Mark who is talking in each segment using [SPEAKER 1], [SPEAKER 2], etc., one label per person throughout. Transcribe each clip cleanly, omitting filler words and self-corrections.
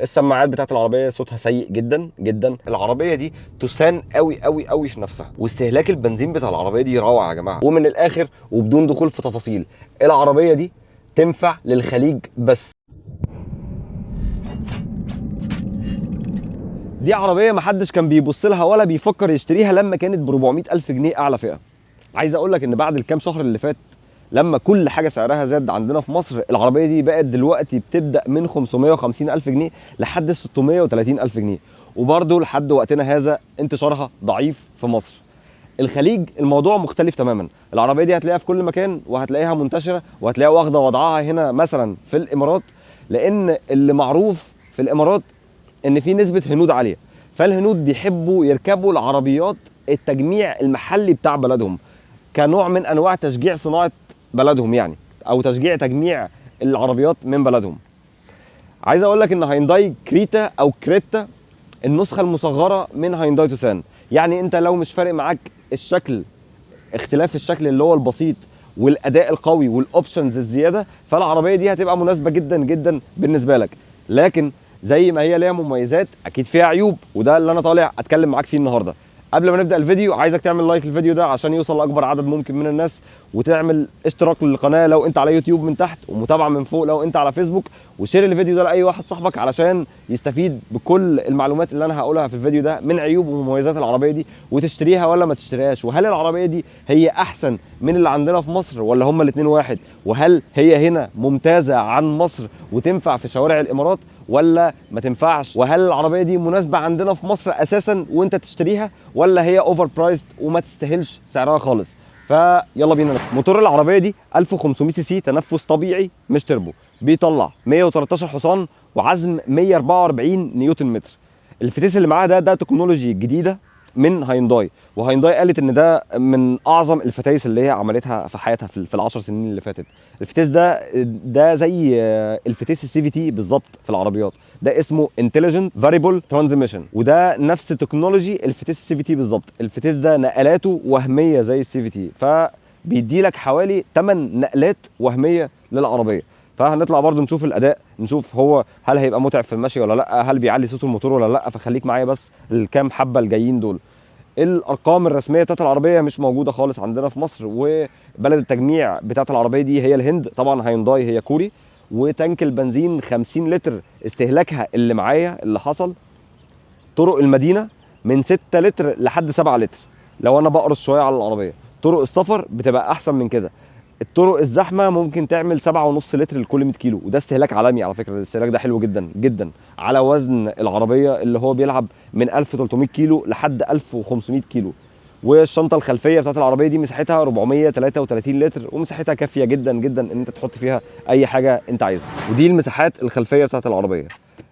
[SPEAKER 1] السماعات بتاعت العربية صوتها سيء جدا جدا. العربية دي توسان قوي قوي قوي في نفسها، واستهلاك البنزين بتاع العربية دي روعه يا جماعة. ومن الاخر وبدون دخول في تفاصيل، العربية دي تنفع للخليج بس. دي عربية محدش كان بيبص لها ولا بيفكر يشتريها لما كانت ب 400 الف جنيه اعلى فئة. عايز اقول لك ان بعد الكام شهر اللي فات لما كل حاجة سعرها زاد عندنا في مصر، العربية دي بقت دلوقتي بتبدا من 550 الف جنيه لحد 630 الف جنيه، وبرده لحد وقتنا هذا انتشارها ضعيف في مصر. الخليج الموضوع مختلف تماما، العربية دي هتلاقيها في كل مكان وهتلاقيها منتشرة وهتلاقيها واخده وضعها هنا مثلا في الامارات، لان اللي معروف في الامارات ان في نسبه هنود عالية، فالهنود بيحبوا يركبوا العربيات التجميع المحلي بتاع بلدهم كنوع من انواع تشجيع صناعة بلدهم يعني، او تشجيع تجميع العربيات من بلدهم. عايز اقول لك ان هيونداي كريتا او كريتا النسخة المصغرة من هيونداي توسان، يعني انت لو مش فارق معاك الشكل، اختلاف الشكل اللي هو البسيط والاداء القوي وال options الزيادة، فالعربيه دي هتبقى مناسبة جدا جدا بالنسبة لك. لكن زي ما هي ليها مميزات اكيد فيها عيوب، وده اللي انا طالع اتكلم معاك فيه النهارده. قبل ما نبدا الفيديو عايزك تعمل like للفيديو ده عشان يوصل لاكبر عدد ممكن من الناس، وتعمل اشتراك للقناة لو انت على يوتيوب من تحت، ومتابعة من فوق لو انت على فيسبوك، و share الفيديو ده لاي واحد صاحبك علشان يستفيد بكل المعلومات اللي انا هقولها في الفيديو ده من عيوب ومميزات العربية دي، وتشتريها ولا ما تشتريهاش، وهل العربية دي هي احسن من اللي عندنا في مصر ولا هما الاثنين واحد، وهل هي هنا ممتازة عن مصر وتنفع في شوارع الامارات ولا ما تنفعش، وهل العربية دي مناسبة عندنا في مصر اساسا وانت تشتريها ولا هي overpriced وما تستاهلش سعرها خالص. فيلا بينا. موتور العربية دي 1500 سي سي تنفس طبيعي مش تربو، بيطلع 113 حصان وعزم 144 نيوتن متر. الفتيس اللي معاه ده technology جديدة من هيونداي، وهيونداي قالت ان ده من اعظم الفتايس اللي هي عملتها في حياتها في ال10 سنين اللي فاتت. الفتيس ده زي الفتيس ال CVT بالظبط في العربيات، ده اسمه intelligent variable transmission، وده نفس technology الفتيس ال CVT بالظبط. الفتيس ده نقلاته وهمية زي ال CVT، فبيدي لك حوالي 8 نقلات وهمية للعربية. فهنطلع برضو نشوف الاداء، نشوف هو هل هيبقى متعب في المشي ولا لا، هل بيعلي صوت الموتور ولا لا. فخليك معايا بس الكام حبه الجايين دول. الارقام الرسمية بتاعت العربية مش موجودة خالص عندنا في مصر، وبلد التجميع بتاعت العربية دي هي الهند، طبعا هيونداي هي كوري. وتانك البنزين 50 لتر استهلاكها اللي معايا اللي حصل طرق المدينة من 6 لتر لحد 7 لتر لو انا بقرص شوية على العربية. طرق السفر بتبقى احسن من كده، الطرق الزحمة ممكن تعمل 7.5 لتر لكل 100 كيلو، وده استهلاك عالمي على فكرة. الاستهلاك ده حلو جدا جدا على وزن العربية اللي هو بيلعب من 1300 كيلو لحد 1500 كيلو. والشنطه الخلفية بتاعت العربية دي مساحتها 433 لتر، ومساحتها كافيه جدا جدا ان انت تحط فيها اي حاجة انت عايزها. ودي المساحات الخلفية بتاعت العربية.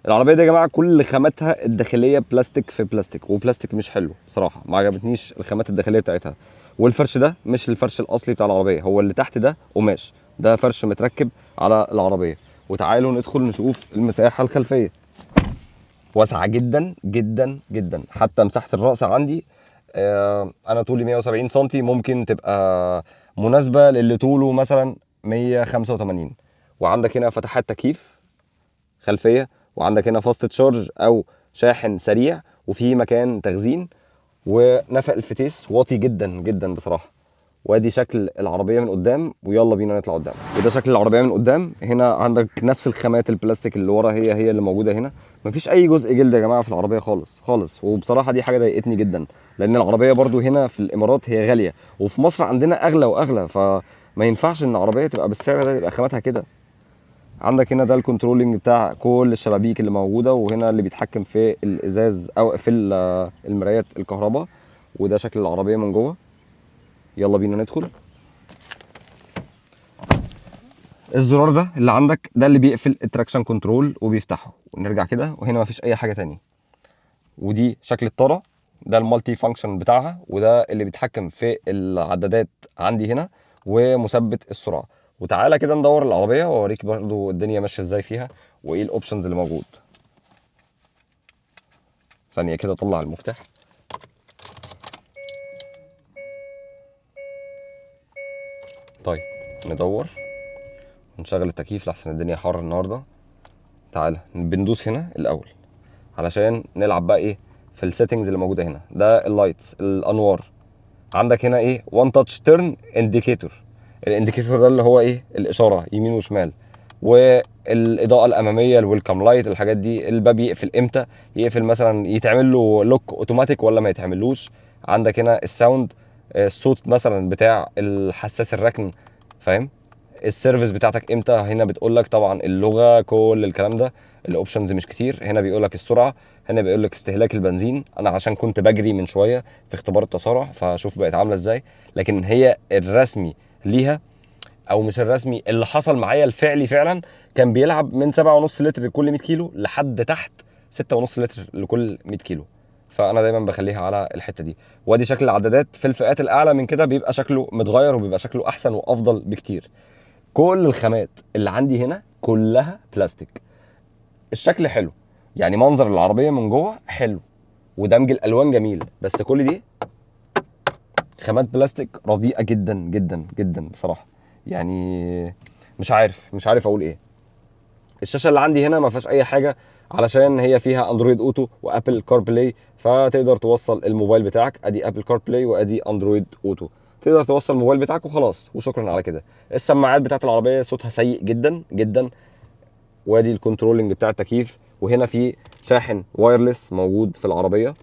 [SPEAKER 1] العربية دي يا جماعة كل خاماتها الداخلية بلاستيك في بلاستيك، وبلاستيك مش حلو بصراحة، ما عجبتنيش الخامات الداخلية بتاعتها. والفرش ده مش الفرش الاصلي بتاع العربية، هو اللي تحت ده قماش، ده فرش متركب على العربية. وتعالوا ندخل نشوف المساحة الخلفية، واسعة جدا جدا جدا. حتى مساحة الراس عندي، انا طولي 170 سم، ممكن تبقى مناسبة للي طوله مثلا 185. وعندك هنا فتحات تكييف خلفية، وعندك هنا fast charge او شاحن سريع، وفي مكان تخزين، ونفق الفتيس واطي جدا جدا بصراحة. وادي شكل العربية من قدام، ويلا بينا نطلع قدام. وده شكل العربية من قدام. هنا عندك نفس الخامات البلاستيك اللي ورا هي هي اللي موجودة هنا، مفيش اي جزء جلد يا جماعة في العربية خالص خالص. وبصراحة دي حاجة ضايقتني جدا، لان العربية برضو هنا في الامارات هي غالية، وفي مصر عندنا اغلى واغلى، فما ينفعش ان عربية تبقى بالسعر ده يبقى خاماتها كده. عندك هنا ده ال controlling بتاع كل الشبابيك اللي موجودة، وهنا اللي بيتحكم في الازاز او في المرايات الكهرباء. وده شكل العربية من جوه. يلا بينا ندخل. الزرار ده اللي عندك ده اللي بيقفل ال traction control وبيفتحه. ونرجع كده، وهنا مفيش اي حاجة تاني. ودي شكل الطاره، ده ال multi function بتاعها، وده اللي بيتحكم في العدادات عندي هنا، ومثبت السرعة. وتعالى كده ندور العربية واوريك برضو الدنيا ماشية ازاي فيها وايه ال options اللي موجود. ثانية كده اطلع المفتاح. طيب ندور ونشغل التكييف لحسن الدنيا حر النهارده. تعالى بندوس هنا الاول علشان نلعب بقى ايه في ال settings اللي موجودة هنا. ده ال lights، الانوار. عندك هنا ايه؟ one touch turn indicator. ال indicator ده اللي هو ايه؟ الاشارة يمين وشمال، والاضاءة الاماميه، ال welcome light، الحاجات دي. الباب يقفل امتى يقفل، مثلا يتعمل له lock اوتوماتيك ولا ما يتعملوش. عندك هنا ال sound، الصوت مثلا بتاع الحساس الركن، فاهم؟ ال service بتاعتك امتى، هنا بتقول لك طبعا اللغه، كل الكلام ده. ال options مش كتير. هنا بيقول لك السرعه، هنا بيقول لك استهلاك البنزين. انا عشان كنت بجري من شوية في اختبار التسارع فشوف بقت عامله ازاي، لكن هي الرسمي ليها او مش الرسمي، اللي حصل معايا الفعلي فعلا كان بيلعب من 7.5 لتر لكل 100 كيلو لحد تحت 6.5 لتر لكل 100 كيلو، فانا دايما بخليها على الحتة دي. وادي شكل العدادات. في الفئات الاعلى من كده بيبقى شكله متغير وبيبقى شكله احسن وافضل بكتير. كل الخامات اللي عندي هنا كلها بلاستيك. الشكل حلو، يعني منظر العربية من جوه حلو ودمج الالوان جميل، بس كل دي خامات بلاستيك رديئة جدا جدا جدا بصراحه. يعني مش عارف اقول ايه. الشاشة اللي عندي هنا ما فيهاش اي حاجة علشان هي فيها Android Auto و Apple CarPlay، فتقدر توصل الموبايل بتاعك. ادي Apple CarPlay وادي Android Auto، تقدر توصل الموبايل بتاعك وخلاص وشكرا على كده. السماعات بتاعت العربية صوتها سيء جدا جدا. وادي ال controlling بتاع التكييف، وهنا في شاحن wireless موجود في العربيه،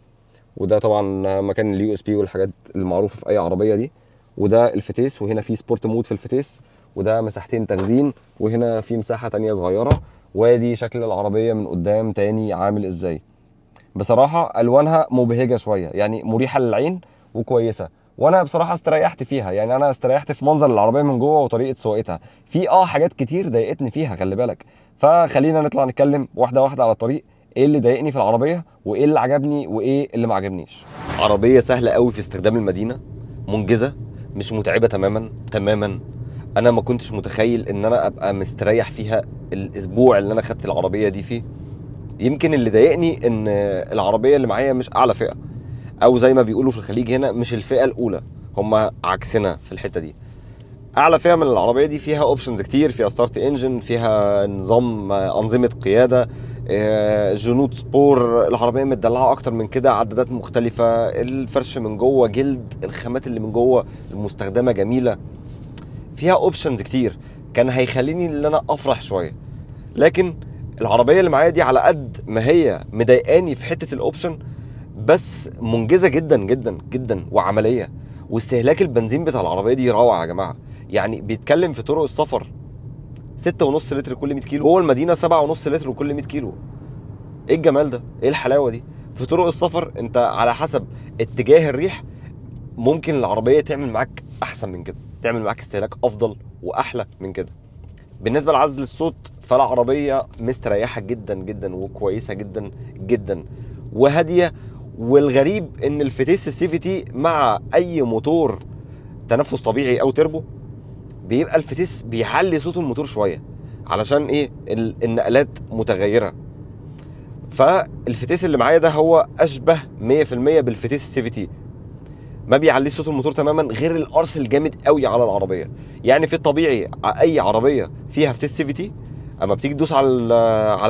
[SPEAKER 1] وده طبعا مكان ال USB والحاجات المعروفة في اي عربية دي. وده الفتيس، وهنا في sport mode في الفتيس، وده مساحتين تخزين، وهنا في مساحة تانية صغيره. وادي شكل العربية من قدام تاني عامل ازاي. بصراحة الوانها مبهجه شويه، يعني مريحه للعين وكويسه، وانا بصراحة استريحت فيها. يعني انا استريحت في منظر العربية من جوه وطريقه سواقتها. في حاجات كتير ضايقتني فيها، خلي بالك، فخلينا نطلع نتكلم واحدة واحدة على الطريق، ايه اللي ضايقني في العربية وايه اللي عجبني وايه اللي ما عجبنيش. عربية سهلة قوي في استخدام المدينه، منجزه، مش متعبة تماما تماما. انا ما كنتش متخيل ان انا ابقى مستريح فيها الاسبوع اللي انا خدت العربية دي فيه. يمكن اللي ضايقني ان العربية اللي معايا مش اعلى فئه، او زي ما بيقولوا في الخليج هنا مش الفئة الاولى، هم عكسنا في الحتة دي. اعلى فئة من العربية دي فيها options كتير، فيها start engine، فيها نظام انظمة قياده، جنوط سبور، العربية متدلعه اكتر من كده، عدادات مختلفة، الفرش من جوه جلد، الخامات اللي من جوه المستخدمة جميله، فيها options كتير كان هيخليني ان انا افرح شويه. لكن العربية اللي معايا دي على قد ما هي مضايقاني في حتة ال option، بس منجزه جدا جدا جدا وعمليه. واستهلاك البنزين بتاع العربية دي روعه يا جماعه، يعني بيتكلم في طرق السفر 6.5 لتر كل 100 كيلو، جوه المدينة 7.5 لتر كل 100 كيلو. ايه الجمال ده؟ ايه الحلاوة دي؟ في طرق السفر انت على حسب اتجاه الريح ممكن العربية تعمل معاك احسن من كده، تعمل معاك استهلاك افضل واحلى من كده. بالنسبة لعزل الصوت فالعربيه مستريحه جدا جدا وكويسة جدا جدا وهاديه. والغريب ان الفتيس ال CVT مع اي موتور تنفس طبيعي او تربو بيبقى الفتيس بيعلي صوت الموتور شوية، علشان ايه؟ النقلات متغيرة. فالفتيس اللي معايا ده هو اشبه 100% بالفتيس ال CVT، ما بيعليش صوت الموتور تماما غير القرص الجامد قوي على العربية. يعني في الطبيعي اي عربية فيها فتيس CVT اما بتيجي تدوس على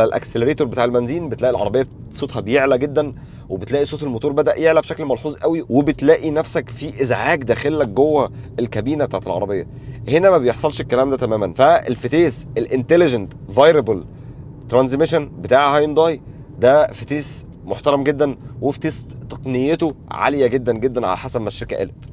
[SPEAKER 1] ال accelerator بتاع البنزين بتلاقي العربية صوتها بيعلى جدا، وبتلاقي صوت الموتور بدا يعلى بشكل ملحوظ قوي، وبتلاقي نفسك في ازعاج داخل لك جوه الكابينه بتاعت العربية. هنا ما بيحصلش الكلام ده تماما. فالفتيس ال intelligent variable transmission بتاع هاينداي ده فتيس محترم جدا، وفتيس تقنيته عالية جدا جدا على حسب ما الشركة قالت.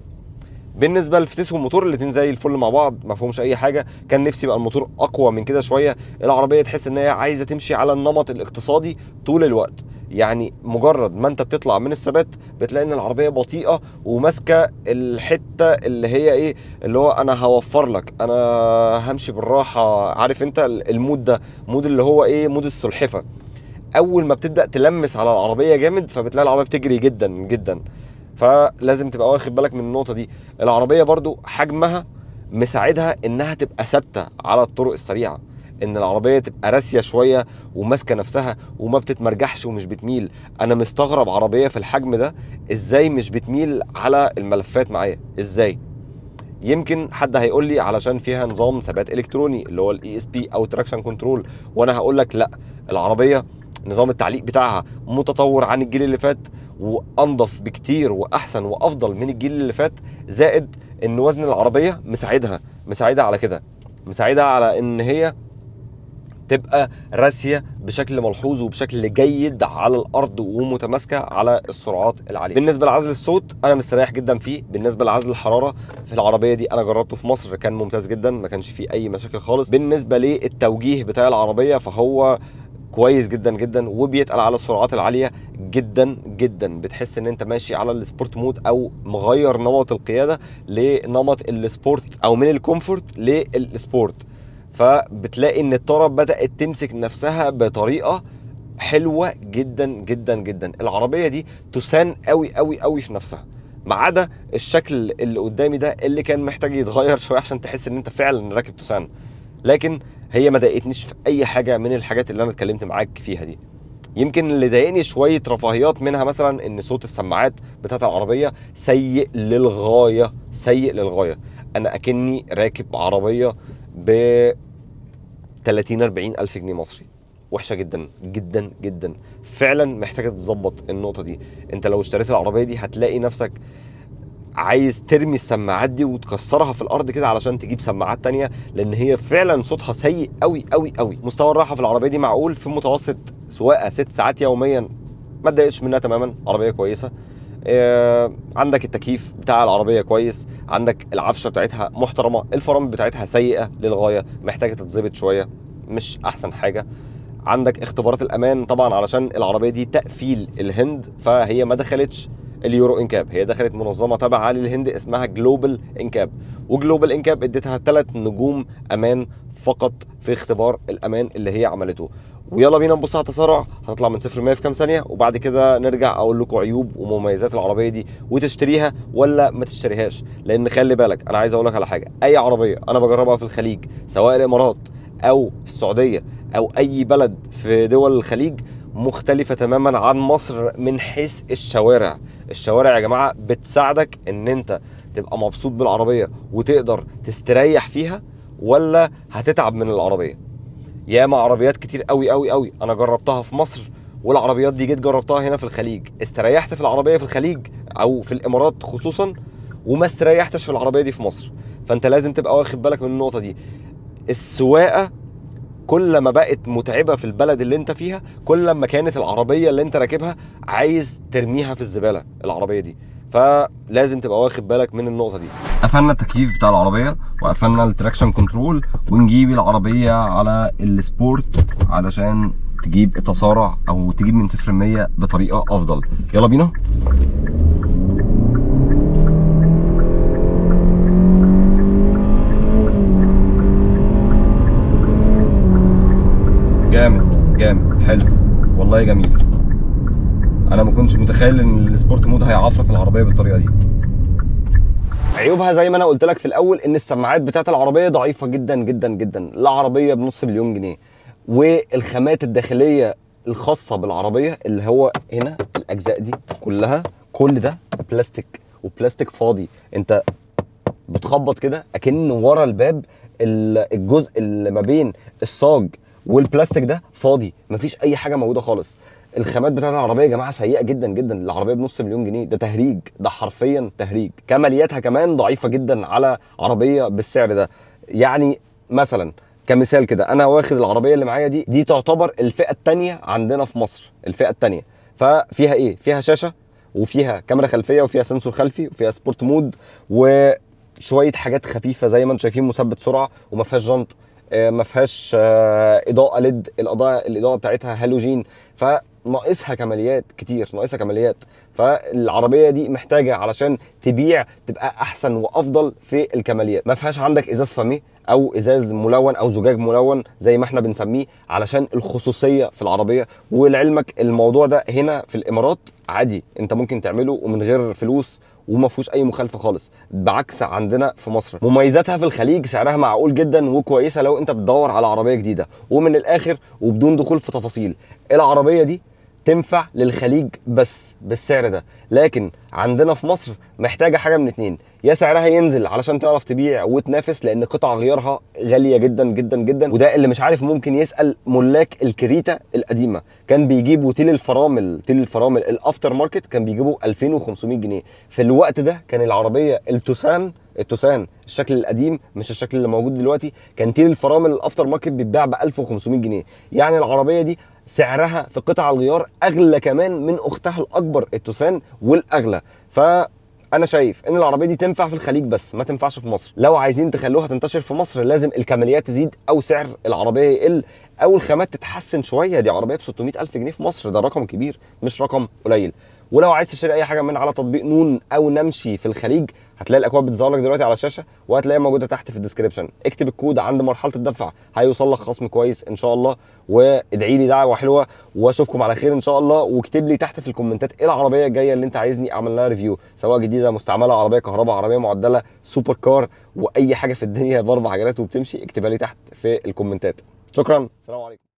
[SPEAKER 1] بالنسبة للفتيس والموتور الاثنين زي الفل مع بعض، ما فيهمش اي حاجة. كان نفسي يبقى الموتور اقوى من كده شوية. العربية تحس ان هي عايزه تمشي على النمط الاقتصادي طول الوقت، يعني مجرد ما انت بتطلع من الثبات بتلاقي ان العربية بطيئه وماسكه الحتة اللي هي ايه، اللي هو انا هوفر لك، انا همشي بالراحة، عارف انت ال mode ده، mode اللي هو ايه، mode السلحفه. اول ما بتبدا تلمس على العربية جامد فبتلاقي العربية بتجري جدا جدا، فلازم تبقى واخد بالك من النقطة دي. العربية برضو حجمها مساعدها انها تبقى ثابتة على الطرق السريعة، ان العربية تبقى راسية شوية وماسكه نفسها وما بتتمرجحش ومش بتميل. انا مستغرب عربية في الحجم ده ازاي مش بتميل على الملفات معايا ازاي. يمكن حد هيقول لي علشان فيها نظام ثبات الكتروني اللي هو ال ESP او traction control، وانا هقول لك لا، العربية نظام التعليق بتاعها متطور عن الجيل اللي فات وانضف بكتير واحسن وافضل من الجيل اللي فات، زائد ان وزن العربية مساعدها على كده، مساعدها على ان هي تبقى راسية بشكل ملحوظ وبشكل جيد على الارض ومتماسكه على السرعات العالية. بالنسبة لعزل الصوت انا مستريح جدا فيه. بالنسبة لعزل الحرارة في العربية دي انا جربته في مصر كان ممتاز جدا، ما كانش فيه اي مشاكل خالص. بالنسبة للتوجيه بتاع العربية فهو كويس جدا جدا، وبيتقل على السرعات العالية جدا جدا، بتحس ان انت ماشي على ال sport mode او مغير نمط القيادة لنمط ال sport او من ال comfort لل sport، فبتلاقي ان الطاره بدات تمسك نفسها بطريقة حلوة جدا جدا جدا. العربية دي تسان قوي قوي قوي في نفسها، ما عدا الشكل اللي قدامي ده اللي كان محتاج يتغير شوية عشان تحس ان انت فعلا راكب توسان، لكن هي ما ضايقتنيش في اي حاجة من الحاجات اللي انا اتكلمت معاك فيها دي. يمكن اللي ضايقني شوية رفاهيات منها، مثلا ان صوت السماعات بتاعت العربية سيء للغاية، سيء للغاية. انا اكني راكب عربية ب 30 40 الف جنيه مصري، وحشة جدا جدا جدا، فعلا محتاجه تتظبط النقطة دي. انت لو اشتريت العربية دي هتلاقي نفسك عايز ترمي السماعات دي وتكسرها في الارض كده علشان تجيب سماعات تانية، لان هي فعلا صوتها سيء قوي قوي قوي. مستوى الراحة في العربية دي معقول، في متوسط سواقة 6 ساعات يوميا ما اتضايقش منها تماما، عربية كويسة. عندك التكييف بتاع العربية كويس، عندك العفشه بتاعتها محترمه، الفرامل بتاعتها سيئه للغاية، محتاجه تتظبط شوية، مش احسن حاجة. عندك اختبارات الامان طبعا علشان العربية دي تقفيل الهند، فهي ما دخلتش ال Euro NCAP، هي دخلت منظمة تابعه للهند اسمها Global NCAP، و Global NCAP اديتها 3 نجوم امان فقط في اختبار الامان اللي هي عملته. ويلا بينا نبص على التسارع، هتطلع من 0 ل 100 في كام ثانية، وبعد كده نرجع اقول لكم عيوب ومميزات العربية دي وتشتريها ولا ما تشتريهاش. لان خلي بالك انا عايز اقول لك على حاجة، اي عربية انا بجربها في الخليج سواء الامارات او السعودية او اي بلد في دول الخليج مختلفة تماما عن مصر من حيث الشوارع. الشوارع يا جماعة بتساعدك ان انت تبقى مبسوط بالعربية وتقدر تستريح فيها، ولا هتتعب من العربية. ياما عربيات كتير قوي قوي قوي انا جربتها في مصر، والعربيات دي جيت جربتها هنا في الخليج، استريحت في العربية في الخليج او في الامارات خصوصا، وما استريحتش في العربية دي في مصر. فانت لازم تبقى واخد بالك من النقطة دي. السواقة كل ما بقت متعبة في البلد اللي انت فيها، كل ما كانت العربية اللي انت راكبها عايز ترميها في الزبالة العربية دي، فلازم تبقى واخد بالك من النقطة دي. قفلنا التكييف بتاع العربية وقفلنا ال traction control، ونجيب العربية على ال sport علشان تجيب التسارع او تجيب من 0 ل 100 بطريقة افضل. يلا بينا. جامد جامد، حلو والله، جميل. انا ما كنتش متخيل ان ال sport mode هيعفرت العربية بالطريقة دي. عيوبها زي ما انا قلت لك في الاول ان السماعات بتاعت العربية ضعيفة جدا جدا جدا، العربية بنص مليون جنيه، والخامات الداخلية الخاصة بالعربية اللي هو هنا الاجزاء دي كلها، كل ده بلاستيك، وبلاستيك فاضي. انت بتخبط كده اكن ورا الباب الجزء اللي ما بين الصاج والبلاستيك ده فاضي، مفيش اي حاجة موجودة خالص. الخامات بتاعت العربية يا جماعة سيئه جدا جدا، العربية بنص مليون جنيه، ده تهريج، ده حرفيا تهريج. كمالياتها كمان ضعيفة جدا على عربية بالسعر ده. يعني مثلا كمثال كده، انا واخد العربية اللي معايا دي تعتبر الفئة الثانية عندنا في مصر، الفئة الثانية. ففيها ايه؟ فيها شاشة، وفيها كاميرا خلفية، وفيها sensor خلفي، وفيها sport mode، وشوية حاجات خفيفة زي ما انتم شايفين، مثبت سرعة، وما فيهاش جنط، ما فيهاش اضاءه LED، الاضاءة بتاعتها هالوجين، فناقصها كماليات كتير، ناقصها كماليات. فالعربيه دي محتاجه علشان تبيع تبقى احسن وافضل في الكماليات. ما فيهاش عندك ازاز فاميه او ازاز ملون او زجاج ملون زي ما احنا بنسميه علشان الخصوصية في العربية. ولعلمك الموضوع ده هنا في الامارات عادي، انت ممكن تعمله ومن غير فلوس وما فيهوش اي مخالفة خالص، بعكس عندنا في مصر. مميزاتها في الخليج سعرها معقول جدا وكويسة لو انت بتدور على عربية جديدة. ومن الاخر وبدون دخول في تفاصيل، العربية دي تنفع للخليج بس بالسعر ده، لكن عندنا في مصر محتاجه حاجة من اتنين: يا سعرها ينزل علشان تعرف تبيع وتنافس، لان قطع غيارها غالية جدا جدا جدا، وده اللي مش عارف ممكن يسال ملاك الكريتا القديمة، كان بيجيبوا تيل الفرامل، تيل الفرامل ال after market كان بيجيبوا 2500 جنيه. في الوقت ده كان العربية التوسان، التوسان الشكل القديم مش الشكل اللي موجود دلوقتي، كان تيل الفرامل ال after market بيتباع ب 1500 جنيه. يعني العربية دي سعرها في قطع الغيار اغلى كمان من اختها الاكبر التوسان والاغلى. فانا شايف ان العربية دي تنفع في الخليج بس ما تنفعش في مصر. لو عايزين تخلوها تنتشر في مصر لازم الكماليات تزيد، او سعر العربية يقل، او الخامات تتحسن شوية. دي عربية ب 600 الف جنيه في مصر، ده رقم كبير مش رقم قليل. ولو عايز تشتري اي حاجة من على تطبيق نون او نمشي في الخليج، هتلاقي الاكواد بتظهر لك دلوقتي على الشاشة، وهتلاقيها موجودة تحت في ال description. اكتب الكود عند مرحلة الدفع هيوصل لك خصم كويس ان شاء الله. وادعي لي دعوه حلوة، واشوفكم على خير ان شاء الله. واكتب لي تحت في الكومنتات ايه العربية الجاية اللي انت عايزني اعمل لها review، سواء جديدة، مستعمله، عربية كهرباء، عربية معدله، super car، واي حاجة في الدنيا باربع عجلات وبتمشي، اكتبها لي تحت في الكومنتات. شكرا، السلام عليكم.